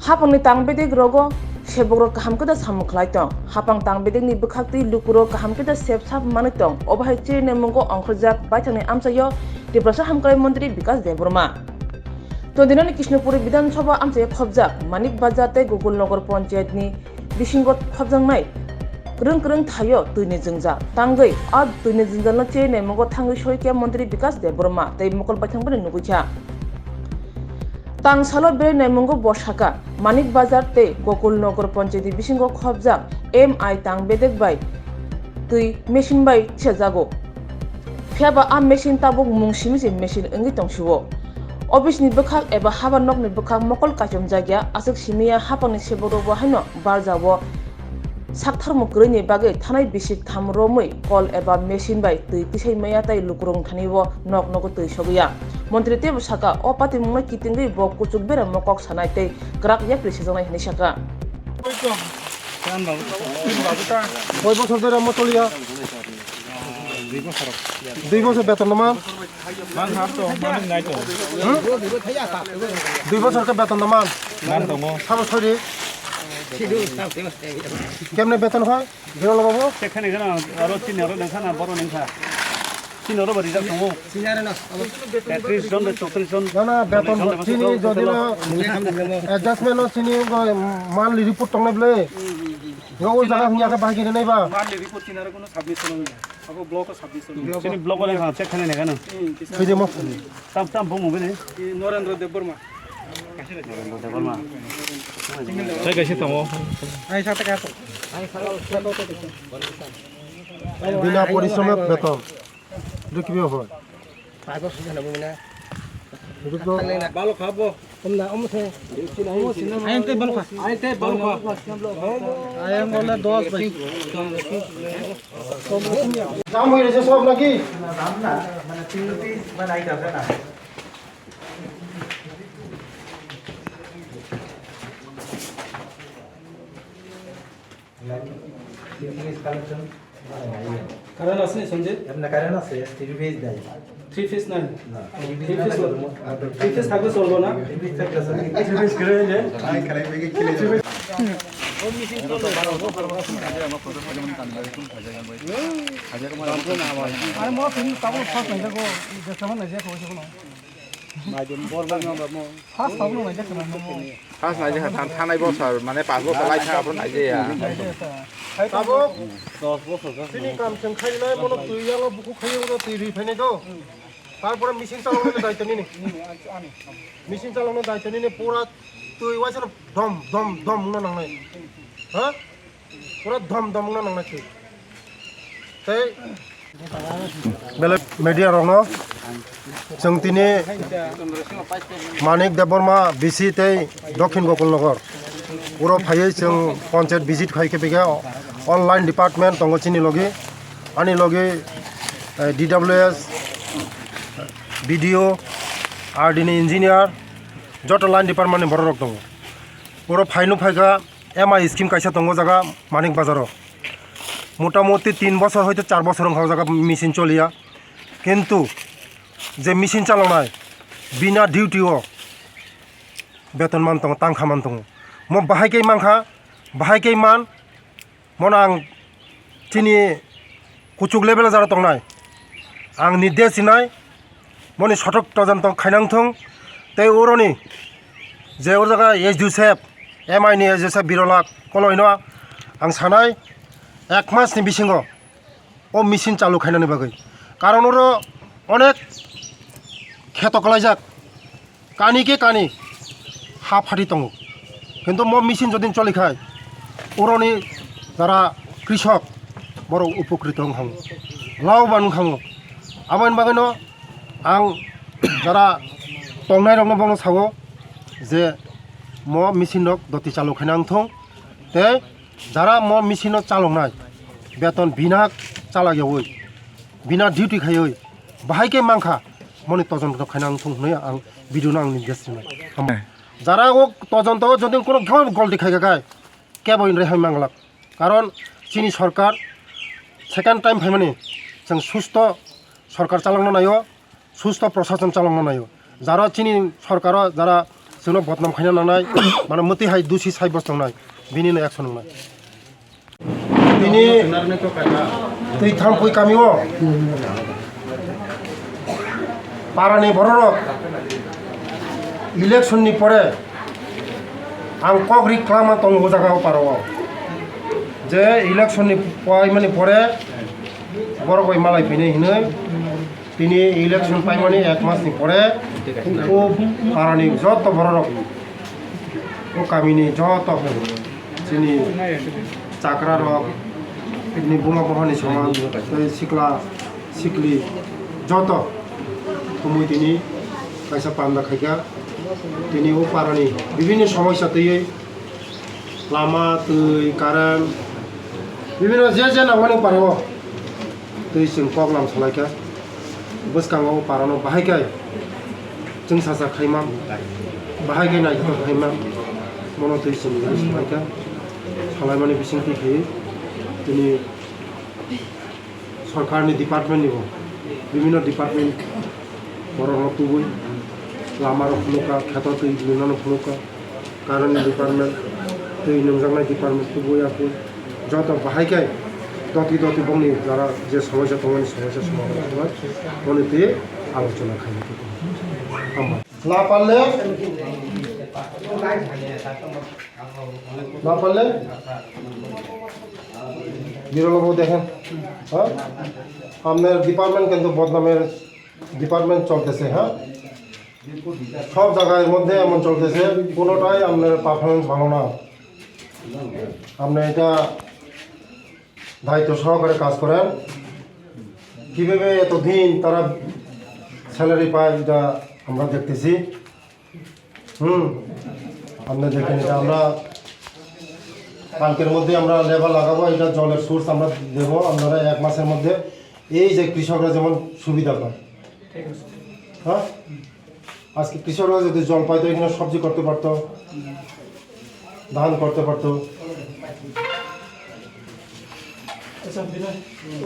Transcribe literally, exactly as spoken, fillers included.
Hapangni tang bedek rogo sebokrok kaham khe da samung khlai tong. Hapang tang bedekni bwkhak twi lukurok kaham khe da sep sap manwi tong. Obo hai chini mungo ongkhorjak baithangni amchaio Tiprasa Hamkrai Montri Bikas Debbarma. Tondinani Krishnopuri Bidhan Sabha amchaio khobjak Manik Bazar tei Gokul Nagar Panchayatni bisingo khobjaknai kwrwng kwrwng thaio twini jwngjal tangwi a twini jwngjalno chini mungo thangwi soi khe Montri Bikas Debbarma tei mokol baithang bai nugwi kha. Tang salo belai naimungo bo saka, Manik Bazar tei Gokul Nagar Panchayatni bisingo khobjak M I tang bedek bai twi machine bai thisajago. Phiya ba a machine tabuk mung simi se machine wngwi tong sio. Office ni bwkhak eba haba nokni bwkhak mokol kaichom jakya, aswk simi ya hapangni sebokrok bo haino barjao. Saktharmung kwrwini bagwi thanai bisik tham romwi kol eba machine bai twi tisai maya tei lukurok thani o nok nogo twi sogwi ya. Montri teibo saka, o patimungno kitingwi bo kuchuk bera mokok sanai tei kwrak yapri sejaknai hinwi saka. Koi bosor dhori omo choliya? Dui bosor beton naman? Mang hap to, mang nai to. Dui bosor khe beton naman? Mang tongo. Sabo sori? Kemne beton khai? Giro logobo? Check khai nai khana, aro chini aro nang khana, boro nang kha. Chini aro bari jak tongo. Tris jon bai chowtris jon. Na, na, beton chini jodi no adjustment no chini go monthly report tongnai ble. Go o jaga hnya khe bahai khe nai ba. Monthly report chini aro kono submission ong ya. Abo block o submission ong ya. Chini block o nang kha, check khai nai khana. Thoi de mo. Tam tam bo mo bini. Norendra Debbarma. Norendra Debbarma. Sai kaisa tongo. Ai sa ta ka to. Bina porishrom beton. Rikbi ho. Pago sujana bo na. Rikbi. Balo khabo. Om na om se. Ayan te balo kha. Ayan te balo kha. Ayan bole dos bai. Jam hoye rehse sob naki? Na, jam na, mane tin rupees ba nai ka na. Like, three rupees collection. Current আছে নি সঞ্জিত? এমনি current আছে, three rupees দেয়। Three piece নাই? না। Three piece নাই। Three piece থাকলে চলবো না? Three piece থাকলে চলবে। Three piece করে হইলে? আরে মোর ফোন কাগজ ফাস নাই দেখো, যে সময় নাই দেখো না। First tabuk nai jakha, than-, thanai bosor, mane panch bosor lai thang, aphuru nai jaya. Tabuk chini kam chwng khainai, mono twi yango bukhuk khaio, mono twi ri phainai do. Tarpore machine chaloknai daityo nini. Machine chaloknai daityo nini, pura twi waisa dom, dom, dom wngna nangnai. Ha? Pura dom dom wngna nangnai se. Tei belai media rokno chwng tini Manik Debbarma B C tei Dokhin Gokul Nagar oro phaiwi chwng panchayat visit khai khe bikhe online department tongo chini logi, ani logi, eh, D W S, B D O, R D ni engineer, joto line department ni borok rok tongo. Oro phaino phaikha, M I scheme kaisa tongo jaga Manik Bazar o. Motamuti tin bosor hoite char bosor wngkha o jaga machine choliya. Kintu je machine chaloknai bina duty o beton man tongo, tangkha man tongo. Mo bahai khe mankha, bahai khe man, mono ang chini kuchuk level o jara tongnai. Ang nirdesh sinai, moni sothok tojonto khainang thung, tei uroni je ur jaga S D O sep, M I ni S D O sep Birolak Koloino ang sanai, ek mas ni bisingo o machine chalu khainani bagwi. Karon oro onek kheto kwlaijak, kani khe kani ha phati tongo. Kintu mo machine jodi choli khai, uroni jara krisok borok upokrito wng khango, laboban wng khango. Aboni bagwino ang jara tongnai rokno bono sao je mo machine rok doti chalu khaina wng thung tei jara mo machine no chaloknai beton bina chalak yawi, bina duty khaiwi, bahai khe mankha, moni tojon rok khaina wng thung hwnwi ang video no ang nirdesh rinai. Jara o tojon to jodi kono gol-, golti khaikha khai, kebo in rehai manglak. Karon chini sorkar second time phaimani chwng susto sorkar chalokna naio, susto prosason chalokna naio. Jara chini sorkaro jara Chwngno bodnam khaina nangnai, mane mwtwi hai dusi sai bos tongnai, bini no action nangnai. Bini twi thampui kami o parani bororok election ni pore ang kok ri klama tongo o jaga o paro o. Je election ni paimani pore borok bai malai phinai hinwi tini election paimani ek mas ni pore o parani joto bororok o kamini joto chini chakra rok, tini buma bohani soman, tei sikla sikli joto thumui tini kaisa panda khaikha. Tini o parani bibinno somosya twiwi lama, twi, current, bibinno je je nangmani o parao twi chwng kok lam salaikha. Bwskango o parano bahai khe chwng sacha khaima, bahai khe naithotok khaima, mono twi chwng bini salaikha. Salaimani bisingtwi khe tini sorkarni department ni bo bibinno department borok rok tubui lama rok phunukha, kheto twi nwnano phunukha, current ni department, twi nwngjaknai department tubui apui joto bahai khe doti doti bongni jara je somosya tongmani somosya somadhan khlai moni twi alochona khaina khe. Hamba. Na parle, na parle, বিরলভাবে দেখেন, হ্যাঁ, আপনার ডিপার্টমেন্ট কিন্তু বদনামের ডিপার্টমেন্ট চলতেছে, হ্যাঁ, সব জায়গার মধ্যে এমন চলতেছে, কোনোটাই আপনার পারফরমেন্স ভালো না। আপনি এটা দায়িত্ব সহকারে কাজ করেন। কিভাবে এতদিন তারা স্যালারি পায়, এটা আমরা দেখতেছি। হুম, আপনি দেখেন, এটা আমরা কালকের মধ্যে আমরা লেবার লাগাবো, এটা জলের সোর্স আমরা দেবো। আপনারা এক মাসের মধ্যে এই যে কৃষকরা যেমন সুবিধা পায়, হ্যাঁ, আজকে কৃষকরা যদি জল পাইতো, এখানে সবজি করতে পারতো, ধান করতে পারতো।